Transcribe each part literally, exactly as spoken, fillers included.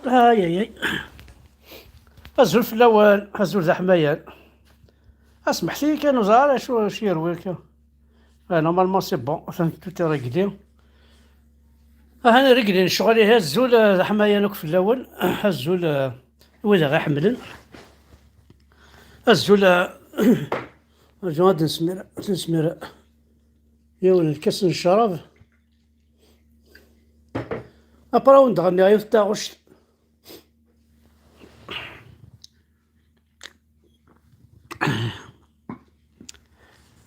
Ay, ay, ay. Azul fell-awen, azul d aḥmayan. Asmeḥti kan, ur ẓriɣ ara acu, acu yerwi akka. Ah, normalement, c'est bon. Enfin, tout est réglé. Ah, réglé ccɣel, ihi azul, ah, d aḥmayan akk fell-awen. Azul, ah, wid aɣ-iḥemmlen. Azul, ah, azul, ad nesmir, ad nesmir yiwen lkas n ccrab. Après, ad wen-d-ɣenniɣ yiwet taɣect.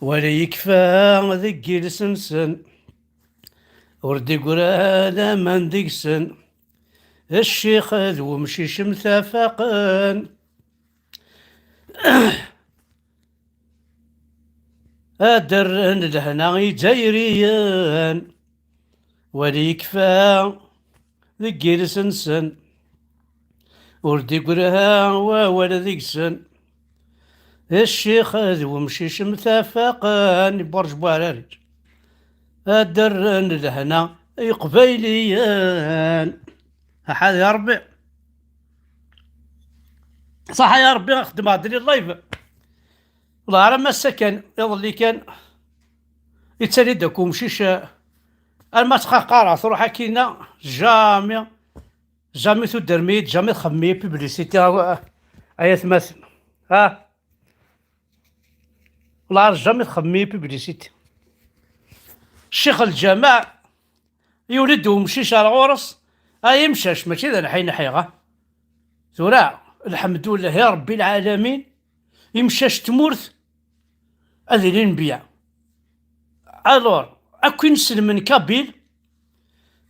Wala yekfa deg yiles-nsen, ur d-iggra laman deg-sen. Ccix d wemcic mtafaqen, ad d-rren lehna i Izzayriyen. Wala yekfa deg yiles-nsen, ur d-iggra wawal deg-sen. Ccix d wemcic mtafaqen, iburǧ buɛrariǧ, ad d-rren lehna i Iqbayliyen. Aḥad ya Rebbi. Ṣaḥa ya Rebbi, xeddmeɣ-d live. Wallah, ar ass-a kan, iḍelli kan, yettali-d akk umcic, eh, arma ttqaqareɣ, truḥ akkinna, jamais, jamais tudrem-iyi-d, jamais txemmem-iyi publicité, a, a, ay atmaten. Ha? Wallah, jamais txemmem-iyi publicité. Ccix Lǧameɛ, yuli-d umcic ar ɣur-s, ay imcac, mačči d aneḥi neḥiɣ, a. Tura, lḥemdullah, ya Rebbi lɛalamin, imcac n tmurt ad ilin bya. Alors, akk inselmen kabil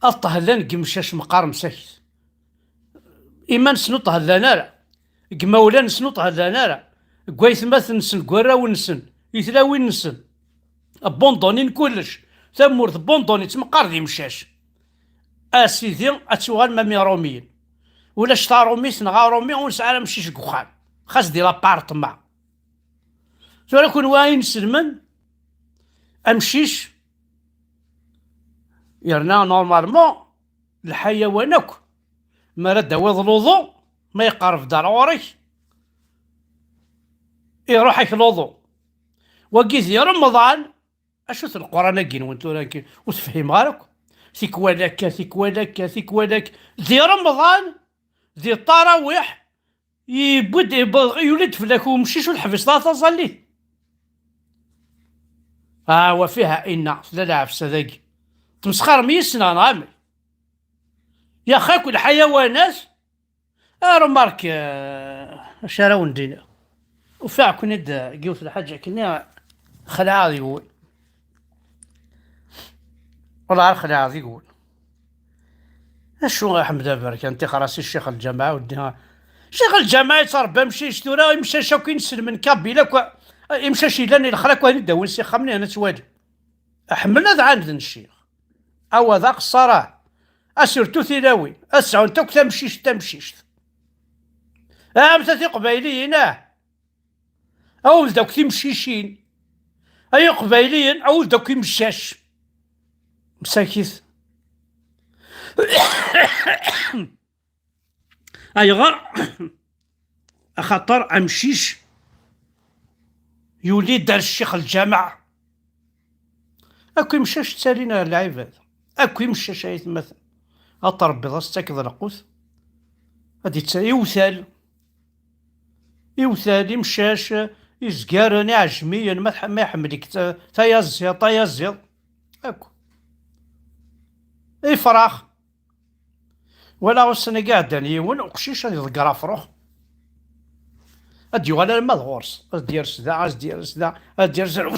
ad ṭhellan deg imcac meqqar msakit. Iman-nsen ur ṭhellan ara, deg imawlan-nsen ur ṭhellan ara, deg waytmaten-nsen, deg warraw-nsen, i tlawin-nsen. Abandonnin kullec. Tamurt abandonnin, tettmeqqar d imcac. A sidi, ad tuɣal ma mi Iṛumiyen. Ulac taṛumit neɣ aṛumi ur nesɛi ara amcic deg uxxam. Xas di l'appartement. Tura kunwi inselmen, amcic, yerna normalement, lḥayawan akk, mi ara d-tawiḍ luḍu, ma yeqreb-d ar ɣur-k, iruḥ-ak luḍu. Wagi di Remḍan, acu-t Leqran-agi-nwen tura-agi? Ur tefhimeɣ ara akk. Tikwal akka, tikwal akka, tikwal akka. Di Remḍan, di ṭarawiḥ, yewwi-d, yewwi-d, yuli-d fell-ak umcic ur teḥbiseḍ ara taẓallit. Ah, wa fiha inna, tella lɛefsa dagi. Tmesxirem yis-neɣ, neɣ amek? Yaxi akk lḥayawanat, ah, remarque, ah, acu ara wen-d-iniɣ? Ufiɣ-ken-id, ah, deg yiwet lḥaǧa akkenni, xelɛeɣ deg-wen. Wallah, ar xelɛeɣ deg-wen. Acu a Ḥmed Aberkan, tixer-as i Ccix Lǧameɛ, ur d-, Ccix Lǧameɛ yettṛebbi amcic tura, imcac akk inselmen kabila akk, imcac yellan i lexla akk, ad d-awin s ixxamen, ad twali. Ḥemmlen ad ɛanden ccix. Awa d aqeṣṣar, ah. A surtout tilawin, ad sɛunt akk tamcict, tamcict. Amet a tiqbayliyin, ah. Awd akk timcicin. Ay iqbayliyen, awd akk imcac. Msakit. Ayɣer? Axaṭer amcic yuli-d ar ccix Lǧameɛ. Akk imcac ttalin ar lɛibad. Akk imcac ay atmaten. Ad tṛebbiḍ, ad s-takeḍ lqut. Ad itta-, iwtal. Iwtal, imcac, izgaren, iɛejmiyen, ma tḥ-, ma iḥemmel-ik ta-, tayaziḍt, tayaziḍt. Akk. Ifrax. Wala ussan-agi iɛeddan yiwen uqcic ad iḍegger afrux. Ad d-yuɣal arma d ɣur-s. Ad d-yers da, ad d-yers da, ad d-yers ar-,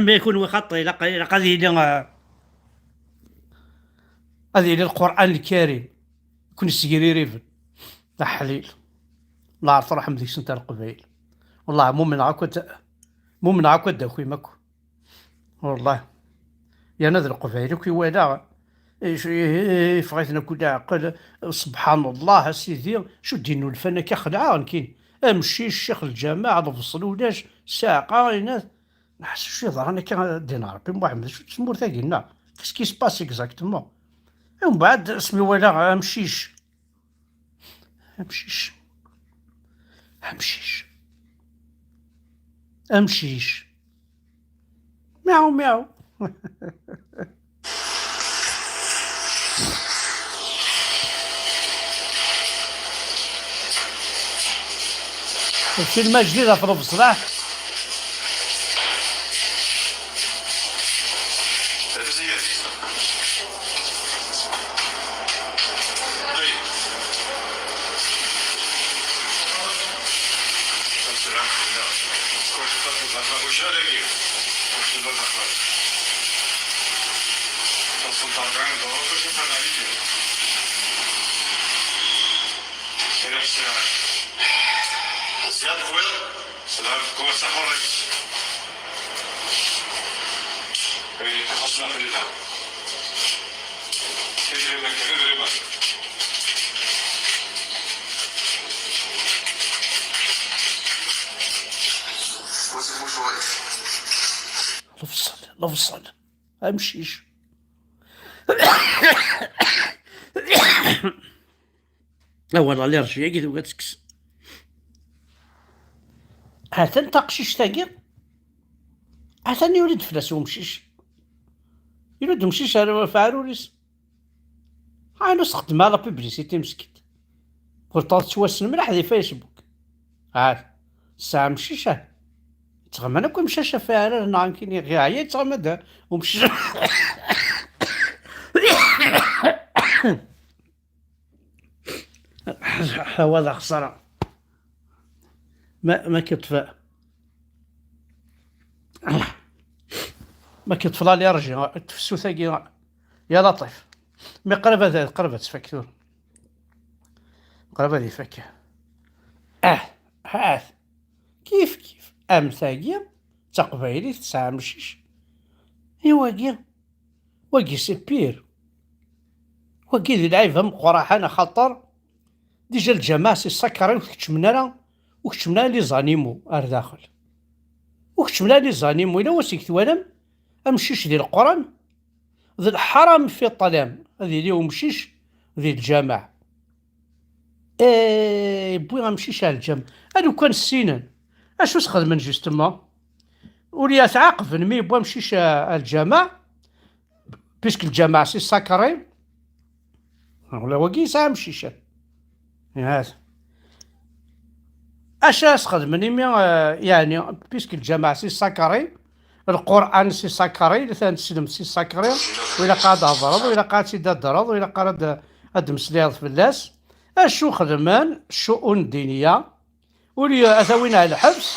ma kunwi xaṭi, ilaq, ilaq ad yili, ah, ad yili Lqur'an Lkarim. Kun sgiririben. D aḥlil. Llah, tṛuḥem deg-sent ar Leqbayel. Wallah, mumneɣ akk ad, mumneɣ akk ad d-takwim akk. Wallah. Yerna d Leqbayel akk i walaɣ. Ic-, i-, i-, yeffeɣ-iten akk leɛqel. Subḥan Allah, a Sidi. Acu d-innulfan akka xelɛeɣ, nekkini. Amcic, ccix Lǧameɛ, lebṣel ulac, saɛqa, inat. Neḥs acu yeḍran akka, ddin Ṛebbi Muḥemmed, acu d tmurt-agi-nneɣ? Qu'est-ce qui se passe exactement? Umbeɛd asmi walaɣ amcic, amcic, amcic, amcic, miɛu, miɛu. Lfilm ajdid ɣef lefṣlaḥ. Ziad Xwil, sɛiɣ lkurs aḥurri. Xaṣna fell-i. Idrimen kan, idrimen. Lefṣel, lefṣel. Amcic. Awal alerji-agi tugi ad tekkes. Atan taqcict-agi, atan yuli-d fell-as umcic. Yuli-d umcic ar ɣef aɛrur-is. Ɛni ur s-xeddem ara la publicité meskint? Pourtant tettwassen mliḥ di Facebook. Ɛad, tesɛa amcic, ah. Ttɣaman akk imcac ɣef aɛrar neɣ akken yeɛya yettɣama-d umcic. Ḥawa d axeṣṣara. Ma, ma k-iṭṭef, ma k-iṭṭef l'alergie, tefsut-agi, ya Laṭif. Mi qrib ad, qrib ad tfak tura. Qrib ad ifak. Ah, hat. Kif, kif. Am tagi, d taqbaylit, tesɛa amcic. I wagi? Wagi c'est pire. Wagi d lɛib ameqqran, axaṭer déjà lǧameɛ c'est sacré, ur keččmen ara, ur keččmen ara les animaux ar daxel. Ur keččmen ara les animaux, yella wasmi twalam amcic di Leqran? D lḥaram fi ṭṭlam ad yili umcic di lǧameɛ. Eh, yewwi amcic ar lǧameɛ. A lukan ssinen, acu s-xedmen justement? Ur yat-ɛaqben mi yewwi amcic ar lǧameɛ, puisque lǧameɛ c'est sacré. Ula wagi yesɛa amcic. Hat. Acu ara s-xedmen imi, eh, yeɛni, puisque lǧameɛ c'est sacré, Lqur'an c'est sacré, atan teslemt c'est sacré, u ilaq ad d-thedreḍ, u ilaq ad tt-id-tadreḍ, u ilaq ara d-, ad d-temmeslayeḍ fell-as. Acu xedmen ccu'un ddiniya? Ur y-, ad t-awin ar lḥebs,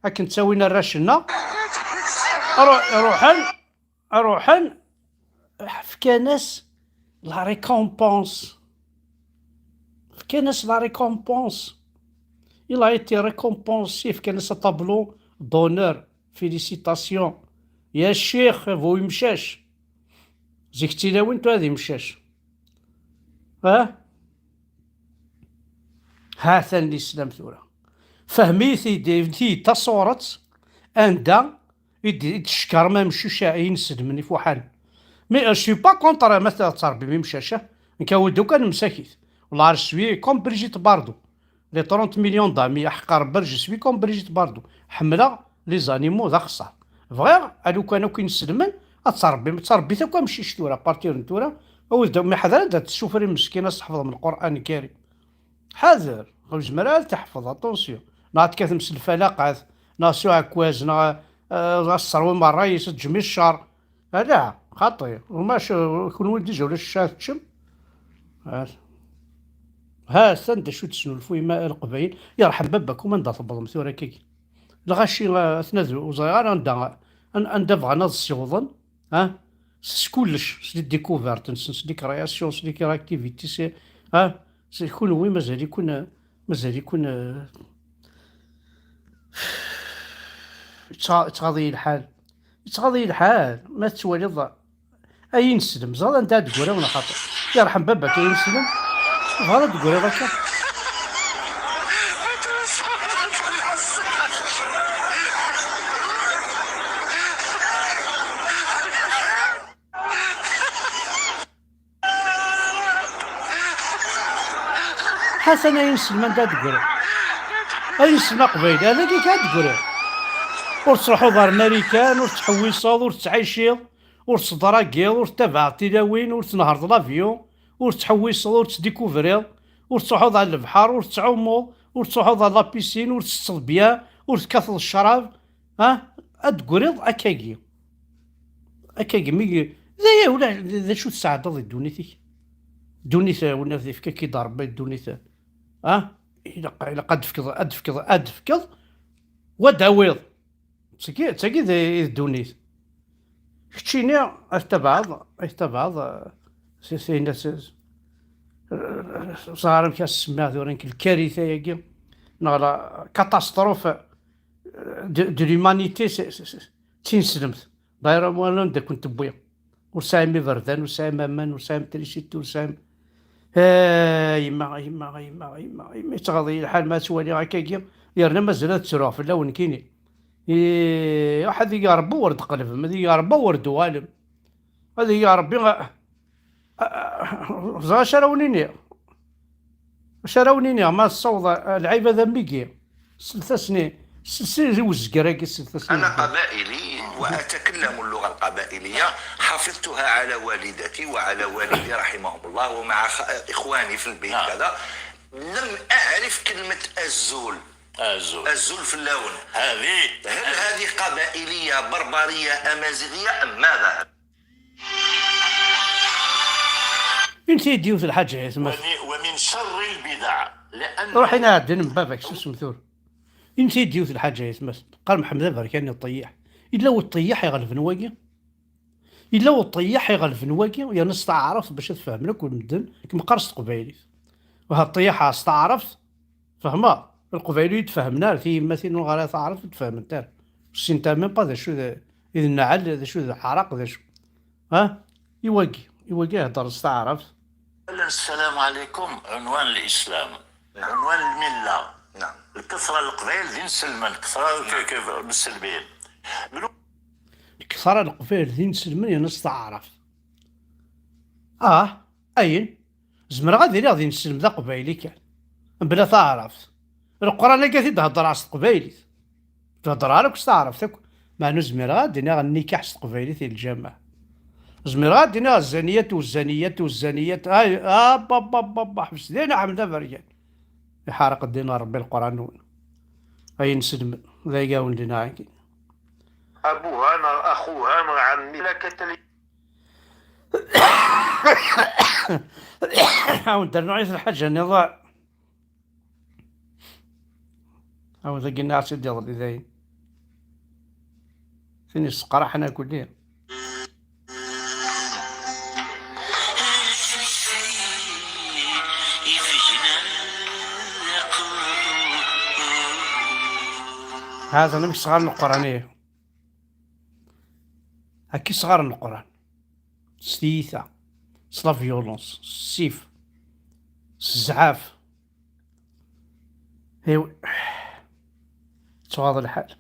akken ttawin arrac-nneɣ. Ru-, ruḥen, ruḥen, fkan-as la récompense. Fkan-as la récompense. Il a été récompensé, fkan-as tableau d'honneur. Félicitations. Ya ccix, bu imcac. Zik d tilawin, tura d imcac. Ha? Ha-t-an lislam tura. Fehmi-t-id, tasuret anda i d-, i d-teckerm amcic i ineslmen ifuḥan. Mais, euh, je suis pas contre ma t-, tettrebbim imcac, ah. Nekk awi-d akk ad nemsakit. Wallah, je suis comme Brigitte Bardot. Les trente millions d'amis, aḥeqq Rebbi, je suis comme Brigitte Bardot. Ḥemmleɣ les animaux d axeṣṣar. Bɣiɣ, a lukan akk ineslmen, ad ttrebbim, ttrebbit akk amcic tura, à partir n tura, awid-, mi ḥader ad d-tessufrim meskin, ad s-tḥefḍem Lqur'an Lkarim. Ḥader, ur yezmir ara ad t-iḥfeḍ, attention. Neɣ ad tekkatem s lfalaqat, neɣ s uɛekkaz, neɣ, eh, ad s-terwim ṛṛay-is, ad teǧǧem i ccer. Ala, xaṭi, umac, eh, kunwi déjà ulac ccer ad teččem. Ha, ha, atan d acu d-tesnulfuyem a Leqbayel. Yerḥem baba-kum, anda tewwḍem tura akkagi? Lɣaci, eh, atna d, ur ẓriɣ ara anda, an-, anda bɣan ad ssiwḍen. Ha? S, s kullec, s les découvertes-nsen, s les créations, s les réactivités, s, ha? S, kunwi mazal-iken, mazal-iken, eh, yettɣ-, yettɣaḍ-iyi lḥal. Yettɣaḍ-iyi lḥal. Ma tettwaliḍ ay ineslem, ẓer anda ad d-tegriḍ, neɣ xaṭi. Yerḥem baba-k, ay ineslem. Bɣiɣ ad d-tegriḍ akka. Atan ay inselmen d ad d-ggriɣ. Ay inselmen aqbayli, ala kika ad d-ggriɣ. Ur tettruḥuḍ ar Marikan, ur tettḥewwiseḍ, ur tettɛiciḍ, ur tettḍragiḍ, ur tettabaɛeḍ tilawin, ur tnehhreḍ l'avion, ur tettḥewwiseḍ, ur tettdikuvriḍ, ur tettruḥuḍ ar lebḥer, ur tettɛummuḍ, ur tettruḥuḍ ar la piscine, ur tettetteḍ bya, ur tekkateḍ ccrab, ah, ad d-ggriḍ akkagi. Akkagi, mi, d aya, ulac, d acu tesɛeddaḍ di ddunit-ik? Ddunit, eh, win ad ifk-ak-id Ṛebbi, ddunit, eh, ah, ilaq, ilaq ad d-tefkeḍ, ad d-tefkeḍ, ad d-tefkeḍ, wa d-tawiḍ. D tagi, d tagi d, i d ddunit. Keččini, ad tabaɛeḍ, ad tabaɛeḍ, eh, si, si, si, ẓer amek ad s-semmiɣ tura nekk, lkarita-agi, neɣ la catastrophe, eh, de, de l'humanité, c'est, c'est, c'est, d tineslemt. D'ailleurs, am wala anda kent-tewwi. Ur sɛim iberdan, ur sɛim aman, ur sɛim trisiti, ur sɛim, eh, yemma, yemma, yemma, yemma, yemma, yettɣaḍ-iyi lḥal ma ttwaliɣ akkagi, yerna mazal ad ttruɣ fell-awen nekkini. Eh, ad iyi-Ṛebbi wer d-tqelbem, ad iyi-Ṛebbi wer d-tuɣalem. Ad iyi-Ṛebbi, a, a, a, ẓer acu ara wen-iniɣ. Acu ara wen-iniɣ, ma tessawḍ, a, lɛibad am wigi? Slet-asen i, slet i uzger-agi, slet-asen i أنا uzger. قبائلي وأتكلم اللغة القبائلية، حفظتها على والدتي وعلى والدي رحمهم الله ومع خ-، إخواني في البيت نعم. كذا. لم أعرف كلمة الزول. الزول. الزول في اللون. هذه هل هذه قبائلية بربرية أمازيغية أم ماذا؟ Inti-d yiwet lḥaǧa, ay atma. ومن، ومن شر البدع، لأن Ruḥ inɛeddi n baba-k, susem tura. Inti-d yiwet lḥaǧa, ay atma. Qqar Mḥemmed Aberkan iṭeyyeḥ. Yella uṭeyyeḥ iɣelben wagi? Yella uṭeyyeḥ iɣelben wagi? Yerna s taɛrabt bac ad fehmen akk medden, kemm qqar s teqbaylit. Waha ṭeyyeḥ s taɛrabt, fehmeɣ. Leqbayel ur yi-d-fehmen ara, tiyemmatin ur ɣer ara taɛrabt ur d-fehment ara. Ur ssint ara même pas d acu d, i d nneɛl, d acu d ḥaraq, d acu. Ha? I wagi, i wagi heddren s taɛrabt. السلام عليكم، عنوان الإسلام، عنوان الملة. نعم. الكثرة القبائل دين سلمان، كثرة ك-، ك-، مسلمين. الكثرة القبائل دين سلمان، يعني، s taɛrabt. Ah, ayen? Zemreɣ ad iliɣ d ineslem d aqbayli kan, mebla taɛrabt. Leqran-agi ad t-id-heddreɣ s teqbaylit. Ur heddreɣ ara akk s taɛrabt akk. Meɛna ur zmireɣ ad d-iniɣ nnikaḥ s teqbaylit i lǧameɛ. Zmireɣ ad d-iniɣ الزانية والزانية والزانية. Ay, ah, ba, ba, ba, ba, ḥbes din a Ḥmed Aberkan. Iḥerq ddin n Ṛebbi Leqran-nwen. Ay ineslmen, d ay gawen din a Ɛagin. أبوها نغ أخوها نغ عمي لا كتلي. Awen-d rnuɣ-it lḥaǧa nniḍen. Awen dagi nniɣ-as-id iḍelli dayen. Tin yesseqraḥen akk-nni. Ha-t-an amek sɣar n Leqran, ih. Akka i sɣar n Leqran. S tiyita, s la violence, s ssif, s zzɛaf. Iw-, Yettɣaḍ lḥal.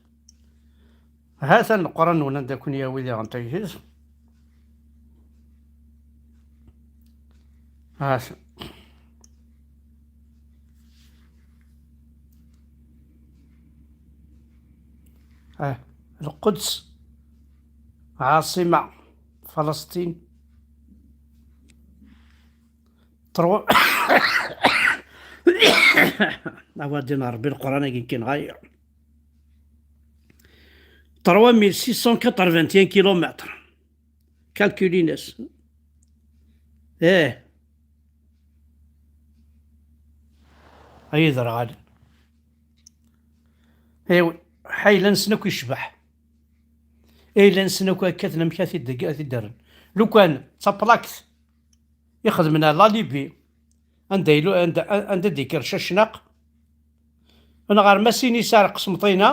Ha-t-an Leqran-nwen anda ken-yawi diɣen taydit. Ha-t. Ah, Lquds, ɛaṣima Falasṭin. Terwa-, awa din Ṛebbi Leqran-agi kan ɣaya. Trois mille six cent quatre-vingt-un kilomètres. Calcul-ines. Eh. Ay iderɣalen. Aywa, ayla-nsen akk yecbeḥ. Ayla-nsen akk akka amek ad t-id-, ad t-id-rren. Lukan d taplakt i xedmen ar la Libye, anda yelu-, anda, anda d-ikker Cacnaq, neɣ ar Masinisa ar Qesmṭina,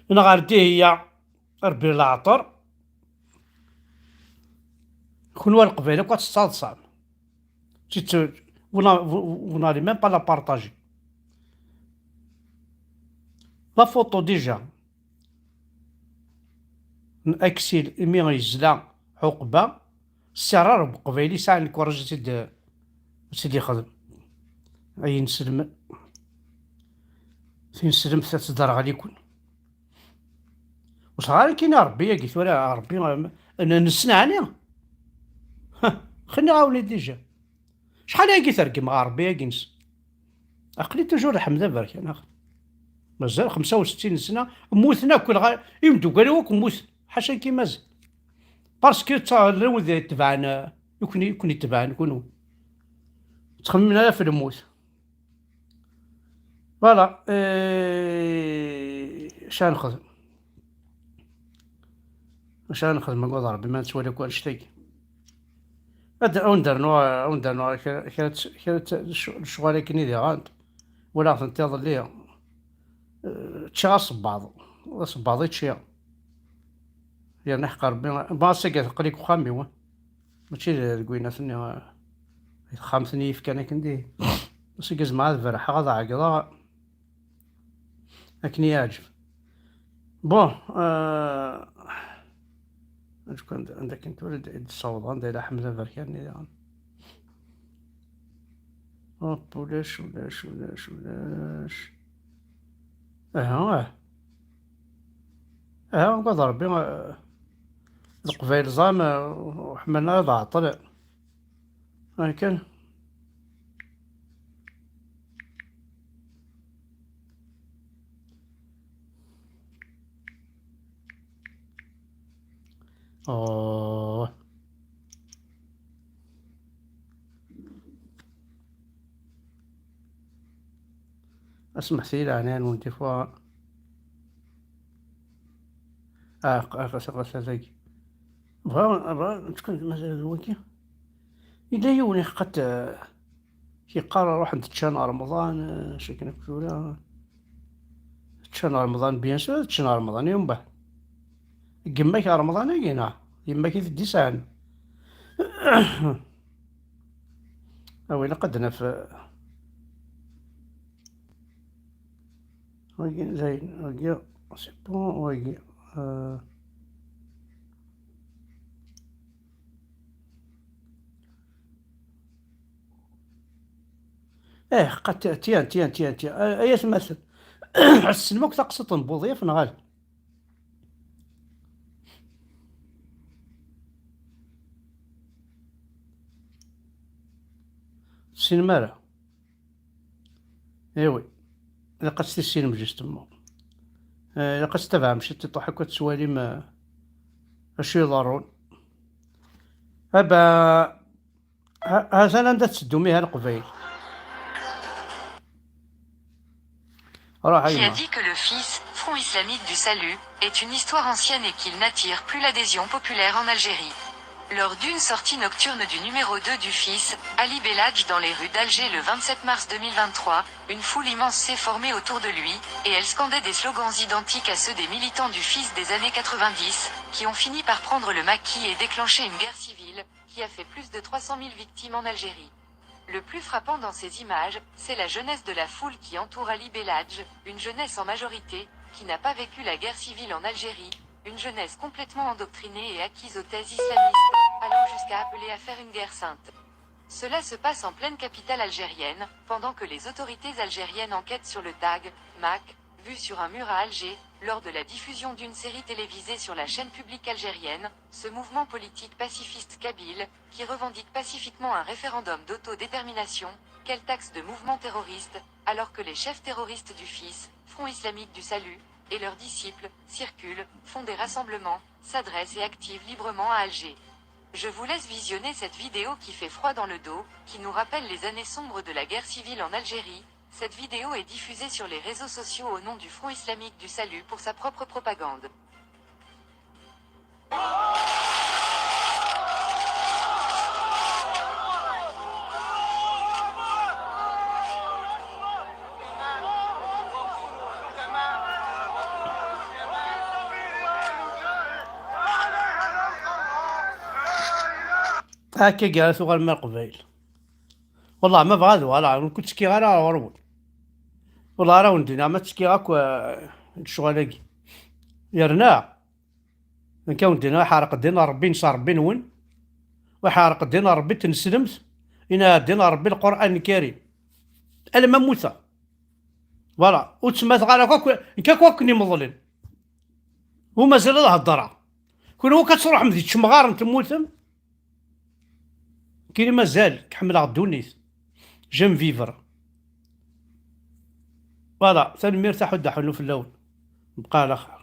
neɣ ar Dihya ar Bir Leɛṭer, kunwi a Leqbayel akk ad tettaḍsam. Tu te-, vous n'a-, vous, vous n'allez même pas la partager. La photo déjà n Aksil imi yezla Ɛuqba, ssirar n Uqbayli sɛan lkuraj ad tt-id-, ad tt-id-yexdem. Ay ineslem, tineslemt ad tderɣel-iken. Ur sɣar akin a Ṛebbi-agi tura, a Ṛebbi, am-, n-, nessen ɛni? Ha, xinniɣ-awen-id dija. Acḥal ayagi tergem ɣer Ṛebbi-agi-nsen? Aql-i toujours ḥmed aberkan, ax. Mazal xemsa u settin sna, mmuten akk, lɣa-, imeddukal-iw akk mmuten. Ḥaca nekki mazal. Parce que tta-, llan wid itebɛen, eh, i ken-, i ken-itebɛen kunwi. Ttxemmimen ara ɣef lmut. Voilà, eh, acu ara nexdem? Acu ara nexdem, agad Ṛebbi, ma nettwali akk annect-agi? Ad, ad wen-d-rnuɣ, ad wen-d-rnuɣ kra, kra, kra, lecɣal akken i diɣen. Walaɣ-tent iḍelli. Eh, ččiɣ asebbaḍ. D asebbaḍ i ččiɣ. Yerna ḥeqq Ṛebbi. Bon, ass-agi aql-i deg uxxam-iw. Mačči d-, deg winnat-nni, eh, deg texxamt-nni yefkan akken di. Ass-agi zemreɣ ad berrḥeɣ, ad ɛeggḍeɣ. Akken i yeɛǧeb. Bon, euh, acu kan, anda kan tura i d-, i d-ssawḍeɣ, anda yella Ḥmed Aberkan-nni daɣen. Hop, ulac, ulac, ulac, ulac. Aha, ah. Aha, ugad Ṛebbi, ah, Leqbayel ẓran, ah, ur ḥemmlen ara ad ɛeṭṭlen. Akken. Oh. Asmeḥti leɛnaya-nwen, des fois. Ah, q-, q-, q-, q-, tagi. Bɣa, bɣa, tكون mazal d wagi. Yella yiwen iqqat, eh, yeqqar ruḥen-d ččan Remḍan, eh, acu akken akk tura. Ččan Remḍan, bien sûr, ččan Remḍan, i umbeɛd. Yemma-k Remḍan-agi, neɣ? Yemma-k i t-id-isɛan. Ah, ilaq ad naf, eh, wagi, dayen, wagi, c'est bon, wagi, euh. Eh, qat-, tiens, tiens, tiens, tiens. Ay, ay atmaten. Tessnem akk taqsiṭ n Buḍyaf, neɣ ala? Tessinem ara? Eh oui. Ilaq ad tt-tissinem, justement. Eh, ilaq ad tettabaɛem ciṭṭiṭuḥ akk, ad tettwalim, eh, acu iḍerrun. Aba, ha-, ha-t-an anda tetteddum ihi a Leqbayel. Ruḥ a yemma. Qui a dit que le FIS, Front Islamique du Salut, est une histoire ancienne et qu'il n'attire plus l'adhésion populaire en Algérie. Lors d'une sortie nocturne du numéro deux du FIS, Ali Belladj, dans les rues d'Alger le vingt-sept mars deux mille vingt-trois, une foule immense s'est formée autour de lui, et elle scandait des slogans identiques à ceux des militants du FIS des années quatre-vingt-dix, qui ont fini par prendre le maquis et déclencher une guerre civile, qui a fait plus de trois cent mille victimes en Algérie. Le plus frappant dans ces images, c'est la jeunesse de la foule qui entoure Ali Belladj, une jeunesse en majorité, qui n'a pas vécu la guerre civile en Algérie, une jeunesse complètement endoctrinée et acquise aux thèses islamistes, allant jusqu'à appeler à faire une guerre sainte. Cela se passe en pleine capitale algérienne, pendant que les autorités algériennes enquêtent sur le tag, Mac, vu sur un mur à Alger, lors de la diffusion d'une série télévisée sur la chaîne publique algérienne, ce mouvement politique pacifiste kabyle, qui revendique pacifiquement un référendum d'autodétermination, quel taxe de mouvement terroriste, alors que les chefs terroristes du FIS, Front Islamique du Salut, et leurs disciples, circulent, font des rassemblements, s'adressent et activent librement à Alger. Je vous laisse visionner cette vidéo qui fait froid dans le dos, qui nous rappelle les années sombres de la guerre civile en Algérie. Cette vidéo est diffusée sur les réseaux sociaux au nom du Front Islamique du Salut pour sa propre propagande. Akka i ara tuɣalem ar Leqbayel. Wallah, ma bɣa ad uɣaleɣ, ur ken-ttekkiɣ ara ɣer ɣur-wen. Wallah, ara wen-d-iniɣ, ma ttekkiɣ akk, eh, lecɣal-agi. Yerna, nekk a wen-d-iniɣ, iḥerq ddin n Ṛebbi, nsa Ṛebbi-nwen, u iḥerq ddin n Ṛebbi n tneslemt, ina ddin n Ṛebbi Lqur'an Lkarim. Alamma mmuteɣ. Voilà, ur ttmateɣ ara akk, nekk akk akken imeḍlen. U mazal ad heddreɣ. Kunwi akk ad truḥem di tcemɣar n temmutem. Kini mazal, k-ḥemmleɣ ddunit. J'aime vivre. Voilà, tanemmirt a Ḥudda Ḥunnu fell-awen. Bqa ɛla xir.